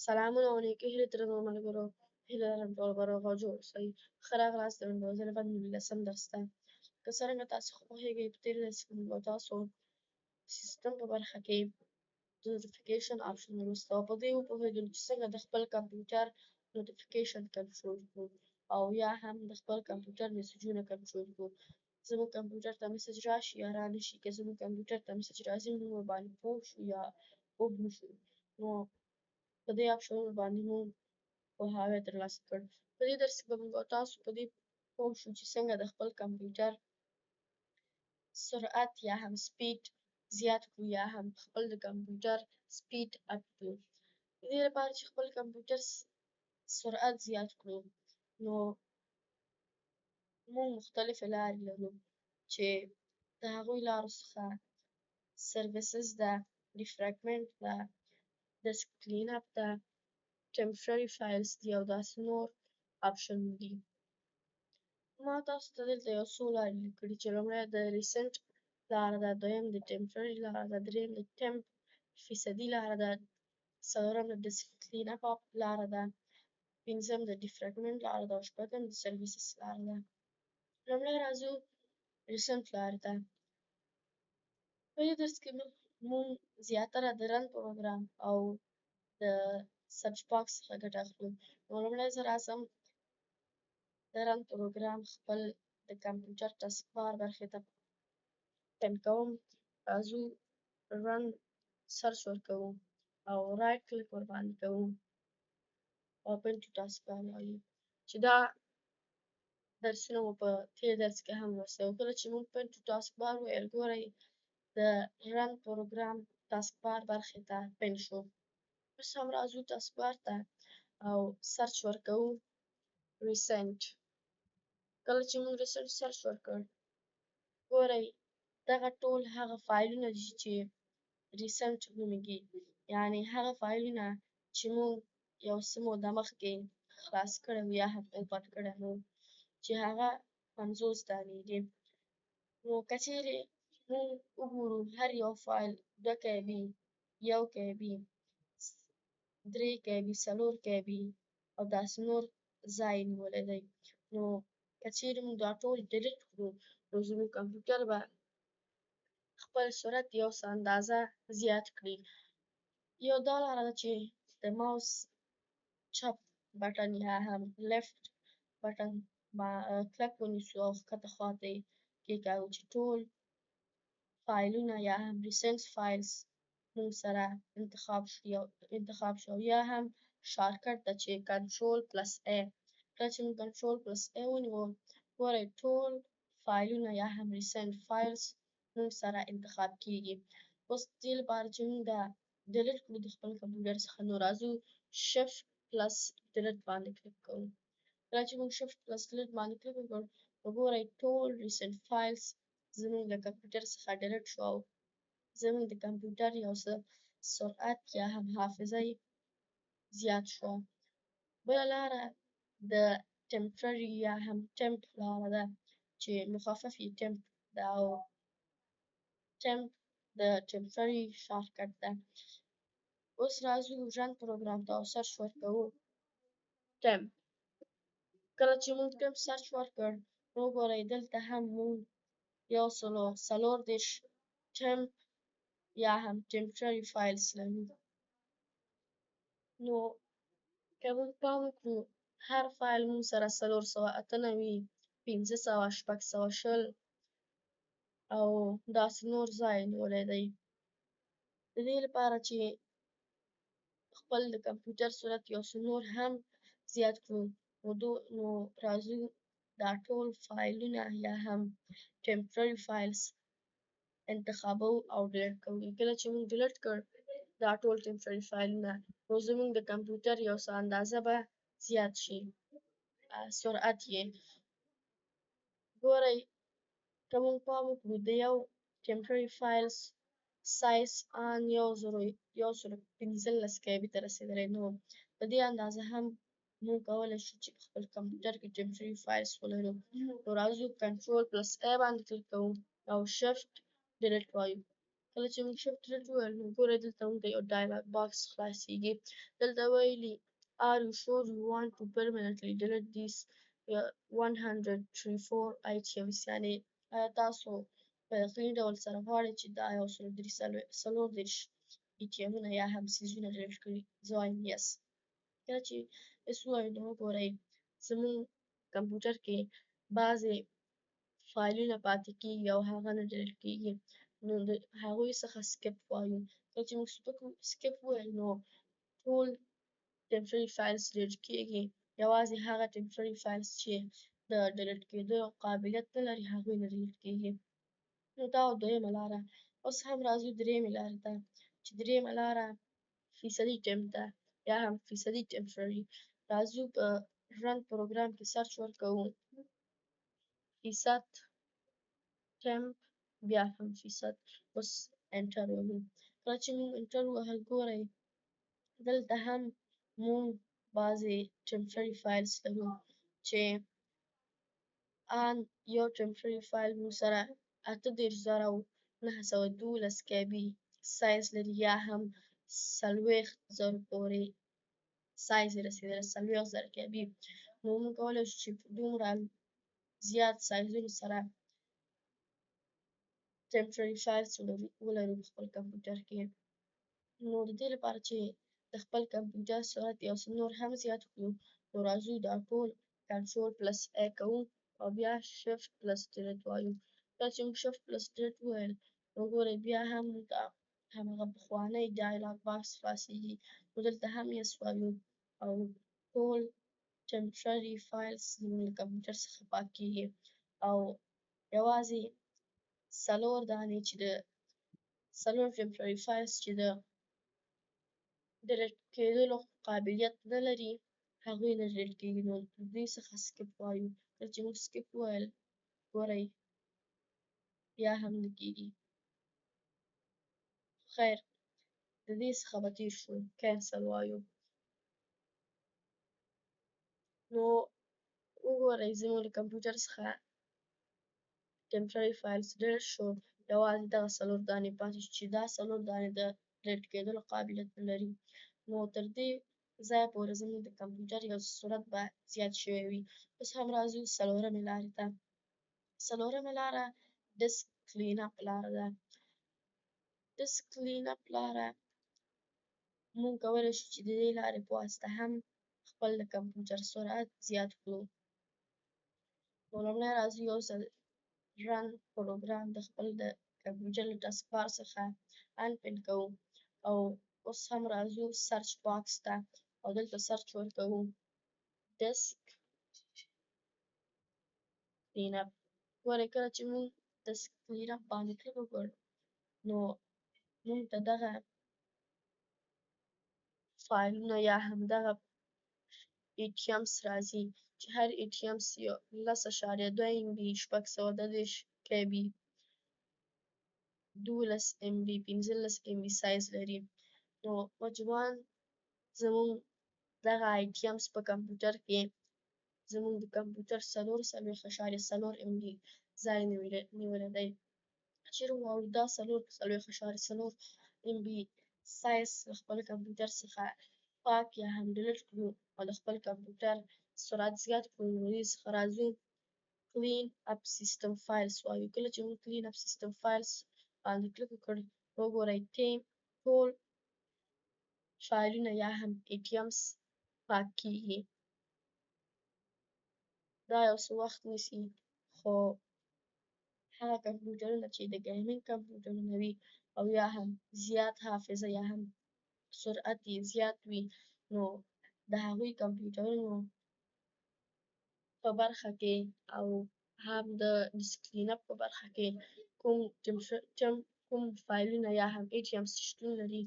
سلامونه او نیکې هیلې درنو ملګرو، هیله لرم ټول به روغ او جوړ اوسئ. ښه راغلاست د وینډوز 11 نولسم درس ته. که څرنګه تاسو ښه پوهېږئ، په تېر درس کې موږ او تاسو سیستم په برخه کې د نوټیفیکیشن آپشن ولوسته او په دې وپوهېدلو چې څنګه د خپل کمپیوټر نوټیفیکیشن کنټرول کړو او یا هم د خپل کمپیوټر میسجونه کنټرول کړو. زموږ کمپیوټر ته میسج راشي یا را نه شي، که زموږ کمپیوټر ته میسج راځي، موږ ورباندې پوه شو یا پوه نه شو، نو په دې آپشنونو باندې موږ پوهاوی ترلاسه کړ. په دې درس کې به موږ او تاسو په دې پوه شو چې څنګه د خپل کمپیوټر سرعت یا هم سپیډ زیات کړو یا هم خپل د کمپیوټر سپیډ اپ کړو. د دې لپاره چې خپل کمپیوټر سرعت زیات کړو، نو موږ مختلفې لارې لرو چې د هغوی لارو څخه سرویسز ده، ډیفرګمنټ ده، ډیسک کلین اپ ده، ټمپرري فایلز دي او داسې نور آپشن دي. ما تاسو ته دلته یو څو لارې لیکلي چې لومړی د ریسنټ لاره ده، دویم د ټمپرري لاره ده، دریم د ټمپ فیصدي لاره ده، څلورم د ډیسک کلین اپ لاره ده، پنځم د ډیفرګمنټ لاره ده او شپږم د سرویسز لاره ده. لومړی راځو ریسنټ لارې ته. په دې درس کې موږ زیاتره د رن پروګرام او د سرچ باکس څخه ګټه اخلو. نو لومړی زه راځم د رن پروګرام خپل د کمپیوټر ټسک بار برخې ته پن کوم. راځو رن سرچ ورکوو او رایټ کلیک ورباندې کوو او پن ټو ټاسک بار وایو، چې دا درسونه مو په تېر درس کې هم لوستی وو. کله چې موږ پن ټو ټاسک بار وویل، ګورئ د رن پروګرام ټاسک بار برخې ته پن شو. اوس هم راځو ټاسک بار ته او سرچ ورکوو ریسنټ. کله چې موږ ریسنټ سرچ ورکړ، ګورئ دغه ټول هغه فایلونه دي چې ریسنټ نومیږي، یعنې هغه فایلونه چې موږ یو څه موده مخکې خلاص کړی وو یا هم اوپن کړی وو، چې هغه 50 دانې دي. نو که چیرې موږ وګورو، هر یو فایل 2 کی بي، 1 کی بي، 3 کی بي، 4 کی بي او داسې نور ځای نیولی دی. نو که چیرې موږ دا ټول ډیلیټ کړو، نو زموږ کمپیوټر به خپل سرعت یو څه اندازه زیات کړي. یو دا لاره ده چې د ماوس چپ بټن یا هم لیفټ بټن کلک ونیسو او ښکته خواته یې کېکاږو چې ټول فایلونه یا هم ریسنټ فایلز موږ سره انتخاب شي، او یا هم شارټکټ ده چې کنټرول پلس ای. کله چې موږ کنټرول پلس ای ونیو، ګورئ ټول فایلونه یا هم ریسنټ فایلز موږ سره انتخاب کیږي. اوس دې لپاره چې موږ دا ډیلیټ کړو د خپل کمپیوټر څخه، نو راځو شفټ پلس ډیلیټ باندې کلیک کوو. کله چې موږ شفټ پلس ډیلیټ باندې کلیک وکړ، نو ګورئ ټول ریسنټ فایلز زموږ له کمپیوټر څخه ډیلیټ شو او زموږ د کمپیوټر یو څه سرعت یا هم حافظه یې زیات شوه. بله لاره د ټمپرري یا هم ټمپ لاره ده چې مخفف یې ټمپ ده، او ټمپ د ټمپرري شارټکټ ده. اوس راځو رن پروګرام ته او سرچ ورکوو ټمپ. کله چې موږ ټمپ سرچ ورکړ، نو وګورئ دلته هم موږ 134 ټمپ یا هم ټمپرري فایلز لرو. نو که موږ پام وکړو، هر فایل موږ سره 498، 500، 620 او داسې نور ځای نیولی دی. د دې لپاره چې خپل د کمپیوټر سرعت یو څه نور هم زیات کړو، نو راځو دا ټول فایلونه یا هم ټمپرري فایلز انتخابوو او ډیلیټ کوو. کله چې موږ ډیلیټ کړ دا ټول ټمپرري فایلونه، نو زموږ د کمپیوټر یو څه اندازه به زیات شي سرعت یې. ګورئ که موږ پام وکړو، د یو ټمپرري فایلز سایز آن 1015 کی بي ته رسېدلی. نو په دې اندازه هم موږ کولی شو چې په خپل کمپیوټر کې ټمپرري فایلز ولرو. نو راځو کنټرول پلس ای باندې کلیک کوو او شفټ ډیلیټ وایو. کله چې موږ shift delete وویل، نو ګورئ دلته موږ ته یو dialog box خلاصیږي. دلته ویلي are you sure you want to permanently delete these 134 items، یعنې آیا تاسو په یقیني ډول سره غواړئ چې دا 134 ایټمونه یا هم څیزونه delete کړي؟ زه وایم yes. کله چې yes ووایو، نو وګورئ زموږ کمپیوټر کې بعضې فایلونه پاتې کیږي او هغه نه delete کیږي، نو د هغوی څخه skip وایو. کله چې موږ skip وویل، نو ټول temporary files delete کیږي، یوازې هغه temporary files چې د delete کېدو قابلیت نه لري هغوی نه delete کیږي. نو دا دویمه لاره. اوس هم راځو درېیمې لارې ته، چې درېیمه لاره فیصدي temp ده یا هم فیصدي temporary. راځو په run پروګرام کې search ورکوو فیصد temp بیا هم فیصد، اوس enter وهو. کله چې موږ enter ووهل، ګورئ دلته هم موږ بعضې temporary files لرو، چې آن یو temporary file موږ سره 38912 KB size لري، یا هم 40,000 پورې سایز یې رسېدلی، 40,000 KB. نو موږ کولی شو چې په دومره زیات سایزونو سره temporary files ولرو په خپل کمپیوټر کې. نو د دې لپاره چې د خپل کمپیوټر سرعت یو څه نور هم زیات کړو، نو راځو دا ټول control plus A کوو او بیا shift plus delete وایو. کله چې موږ shift plus delete وویل، نو ګورئ بیا هم موږ ته همغه پخوانی dialog box خلاصیږي. نو دلته هم yes وایو او ټول temporary files زموږ له کمپیوټر څخه پاک کیږي، او یوازې څلور دانې چې د څلور temporary files چې د delete کېدلو قابلیت نه لري هغوی نه delete کیږي، نو دوی څخه skip وایو. کله چې موږ skip وویل، ګورئ بیا هم نه کیږي. خیر، د دې څخه به تېر شو، cancel وایو. نو وګورئ زموږ له کمپیوټر څخه temporary files delete شو، یوازې دغه څلور دانې پاتې شو چې دا څلور دانې د delete کېدلو قابلیت نه لري. نو تر دې ځایه پورې زموږ د کمپیوټر یو سرعت به زیات شوی وي. اوس هم راځو څلورمې لارې ته. څلورمه لاره disk clean up لاره ده. disk clean up لاره موږ کولی شو چې د دې لارې په واسطه هم خپل د کمپیوټر سرعت زیات کړو. نو لومړی راځو یو ځل run پروګرام د خپل د کمپیوټر له taskbar څخه unpin کوو، او اوس هم راځو search box ته او دلته search ورکوو disk clean up. ګورئ کله چې موږ disk clean up باندې کلیک وکړ، نو موږ ته دغه فایلونه یا هم دغه items راځي، چې هر items یو 10.2 MB، 630 KB، 12 MB، 15 MB size لري. نو مجموعاً زموږ دغه items په کمپیوټر کې زموږ د کمپیوټر 44.4 MB ځای نیولی دی. که چېرې وغواړو دا 44.4 MB size له خپل کمپیوټر څخه پاک یا هم delete کړو او د خپل کمپیوټر سرعت زیات کړو، نو دې څخه راځو clean up system files وایو. کله چې موږ clean up system files باندې کلیک وکړ، وګورئ ټول فایلونه یا هم items پاک کیږي. دا یو څه وخت نیسي، خو هغه کمپیوټرونه چې د gaming کمپیوټرونه وي او یا هم زیات حافظه یا هم سرعت یې زیات وي، نو د هغوی کمپیوټرونو په برخه کې او هم د disk clean up په برخه کې کوم فایلونه یا هم items شتون لري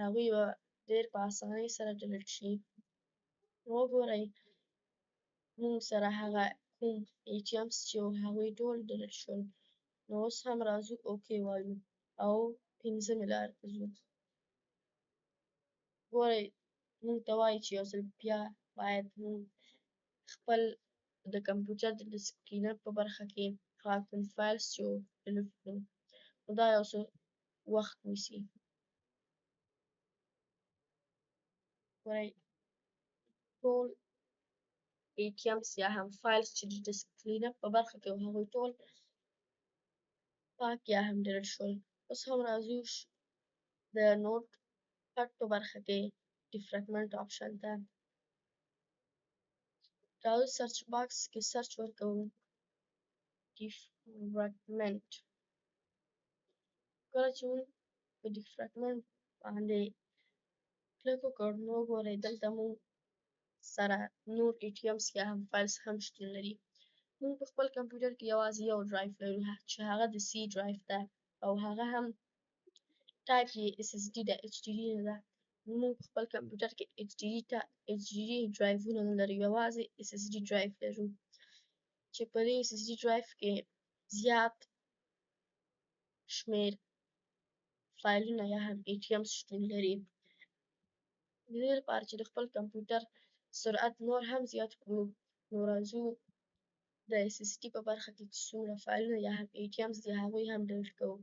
هغوی به ډېر په اسانۍ سره delete شي. وګورئ موږ سره هغه کوم items چې وو هغوی ټول delete شول. نو اوس هم راځو okay وایو او پنځمې لارې ته ځو. ګورئ موږ ته وایي چې یو ځل بیا باید موږ خپل د کمپیوټر د disk clean up په برخه کې هغه کوم files چې وو delete کړو. نو دا یو څه وخت نیسي. ګورئ، ټول ایټیمز یا هم files چې د disk clean up په برخه کې وو، هغوی ټول پاک یا هم delete شول. اوس هم راځو د Notepad په برخه کې defragment option ته. راځو search box کې search ورکوو defragment. کله چې موږ په defragment باندې کلیک وکړ، نو وګورئ دلته موږ سره نور ایټیمز یا هم files هم شتون لري. موږ په خپل کمپیوټر کې یوازې یو ډرایو لرو چې هغه د C ډرایو ده، او هغه هم ټایپ یې SSD ده، HDD نه ده. موږ په خپل کمپیوټر کې HDD ډرایوونه نه لرو، یوازې SSD ډرایو لرو، چې په دې SSD ډرایو کې زیات شمېر فایلونه یا هم ایټیمز شتون لري. د دې لپاره چې د خپل کمپیوټر سرعت نور هم زیات کړو، نو راځو د SSD په برخه کې چې څومره فایلونه یا هم ایټیمز دي، هغوی هم delete کوو.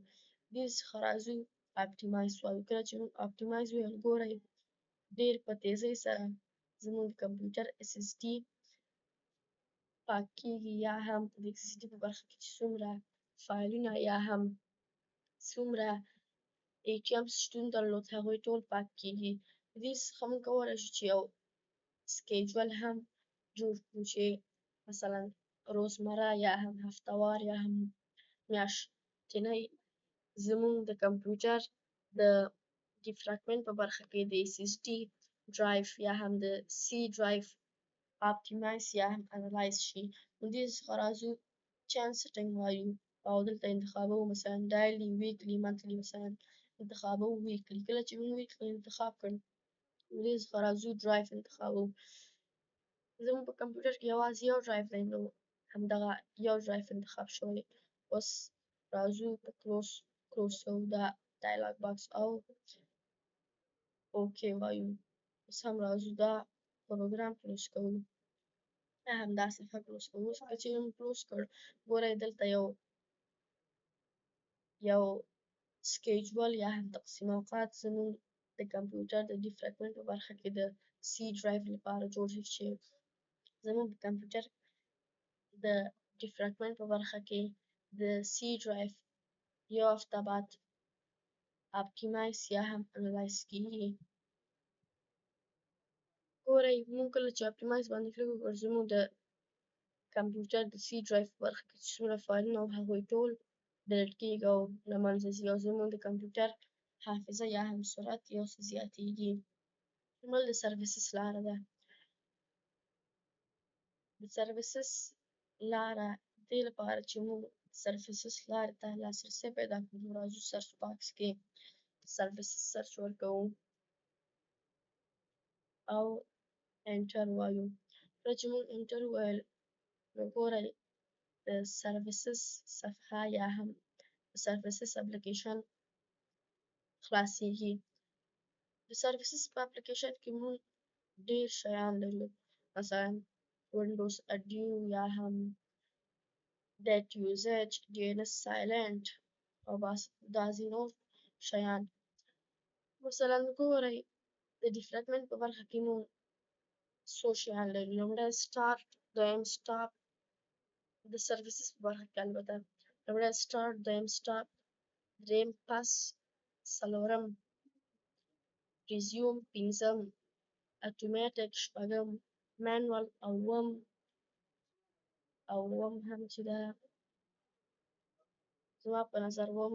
دې څخه راځو optimize وایو. کله چې موږ optimize وویل، ګورئ ډېر په تیزۍ سره زموږ د کمپیوټر SSD پاک کیږي، یا هم د SSD په برخه کې چې څومره فایلونه یا هم څومره ایټیمز شتون درلود، هغوی ټول پاک کیږي. د دې څخه موږ کولی شو چې یو schedule هم جوړ کړو، چې مثلا روزمره یا هم هفتهوار یا هم میاشتنی زموږ د کمپیوټر د defragment په برخه کې د SSD ډرایو یا هم د C ډرایو optimize یا هم analyze شي. نو دې څخه راځو change setting وایو، او دلته انتخابوو مثلا daily، weekly، monthly. مثلا انتخابوو weekly. کله چې موږ weekly انتخاب کړ، نو دې څخه راځو ډرایو انتخابوو. زموږ په کمپیوټر کې یوازې یو ډرایو دی، نو همدغه یو ډرایو انتخاب شوی. اوس راځو په close کوو دا dialog box او OK وایو. اوس هم راځو دا پروګرام close کوو، یا هم دا صفحه close کوو. اوس که چیرې موږ close کړ، ګورئ دلته یو schedule یا هم تقسیم اوقات زموږ د کمپیوټر د defragment په برخه کې د C ډرایو لپاره جوړ شي، چې زموږ د کمپیوټر د defragment په برخه کې د C ډرایو یو هفته بعد optimize یا هم analyze کیږي. ګورئ، موږ کله چې optimize باندې کلیک وکړ، زموږ د کمپیوټر د C ډرایو په برخه کې چې څومره فایلونه وو، هغوی ټول delete کیږي او له منځه ځي، او زموږ د کمپیوټر حافظه یا هم سرعت یو څه زیاتیږي. بل د services لاره ده. د services لاره دې لپاره چې موږ services لارې ته لاسرسی پیدا کړو، نو راځو search box کې services search ورکوو او enter وایو. کله چې موږ enter وویل، نو ګورئ د services صفحه یا هم services اپلیکیشن خلاصیږي. د services په اپلیکیشن کې موږ ډېر شیان لرو، مثلا Windows Audio یا هم data usage، DNS silent او داسې نور شیان. مثلا ګورئ د defragment په برخه کې موږ څو شیان لرو. لومړی start، دویم stop، د services په برخه کې البته لومړی start، دویم stop، دریم pause، څلورم resume، پنځم اتوماتیک، شپږم manual، او اووم هم چې ده زما په نظر اووم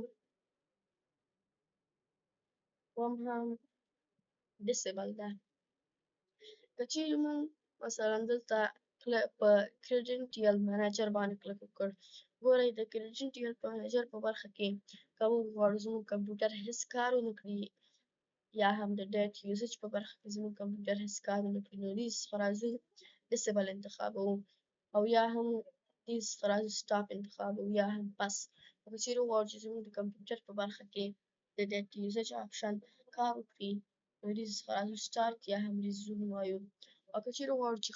هم disable ده. که چیرې موږ مثلا دلته په credential manager باندې کلیک وکړ، ګورئ د credential manager په برخه کې که موږ غواړو زموږ کمپیوټر هیڅ کار ونه کړي، یا هم د data usage په برخه کې زموږ کمپیوټر هیڅ کار ونه کړي، نو دې څخه راځو disable انتخابوو، او یا هم دې څخه راځو stop انتخابوو، یا هم pause. که چیرې وغواړو چې زموږ د کمپیوټر په برخه کې د data usage option کار وکړي، نو دې څخه راځو start یا هم resume وایو. او که چیرې وغواړو چې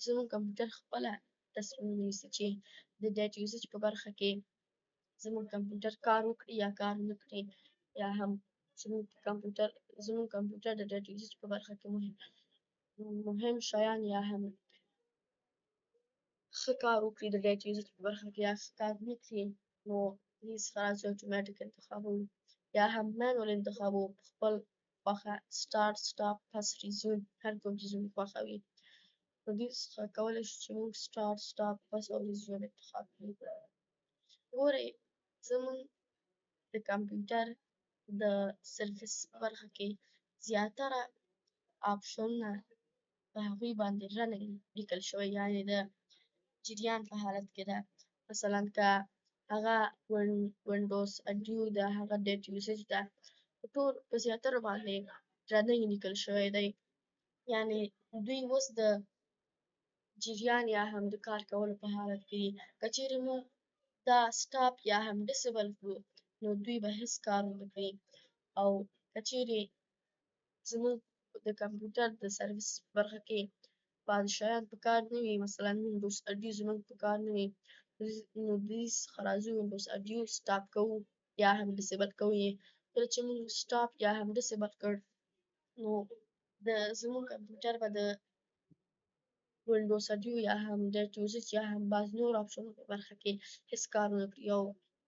زموږ کمپیوټر خپله تصمیم ونیسي چې د data usage په برخه کې زموږ کمپیوټر کار وکړي یا کار ونه کړي، یا هم زموږ کمپیوټر د data usage په برخه کې مهم شیان یا هم ښه کار وکړي د data usage په برخه کې یا ښه کار نه کړي، نو دې څخه راځو اتوماتیک انتخابوو یا هم manual انتخابوو په خپل خوښه، start، stop، پس، resume، هر کوم چې زموږ خوښه وي. نو دې څخه کولی شو چې موږ start، stop، پس او resume انتخاب کړو. ګورئ، زموږ د کمپیوټر د service په برخه کې زیاتره آپشنونه په هغوی باندې running لیکل شوی، یعنې د جریان په حالت کې ده. مثلا که هغه Windows Audio ده، هغه data usage ده، په ټول په زیاترو باندې running لیکل شوی دی، یعنې دوی اوس د جریان یا هم د کار کولو په حالت کې دي. که چیرې موږ دا stop یا هم disable کړو، نو دوی به هیڅ کار ونه کړي. او که چیرې زموږ د کمپیوټر د service په برخه کې بعضې شیان په کار نه وي، مثلا Windows Audio زموږ په کار نه وي، نو دې څخه راځو Windows Audio stop کوو یا هم disable کوو یې. کله چې موږ stop یا هم disable کړ، نو د زموږ کمپیوټر به د Windows Audio یا هم data usage یا هم بعض نور آپشنونو په برخه کې هیڅ کار ونه کړي او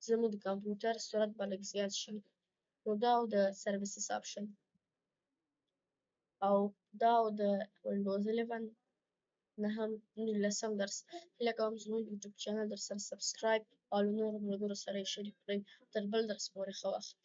زموږ د کمپیوټر سرعت به لږ زیات شي. نو دا و د services option او دا و د Windows 11 نهم نولسم درس. هیله کوم زموږ YouTube channel در سره subscribe او له نورو ملګرو سره یې شریک کړئ. تر بل درس پورې ښه وخت.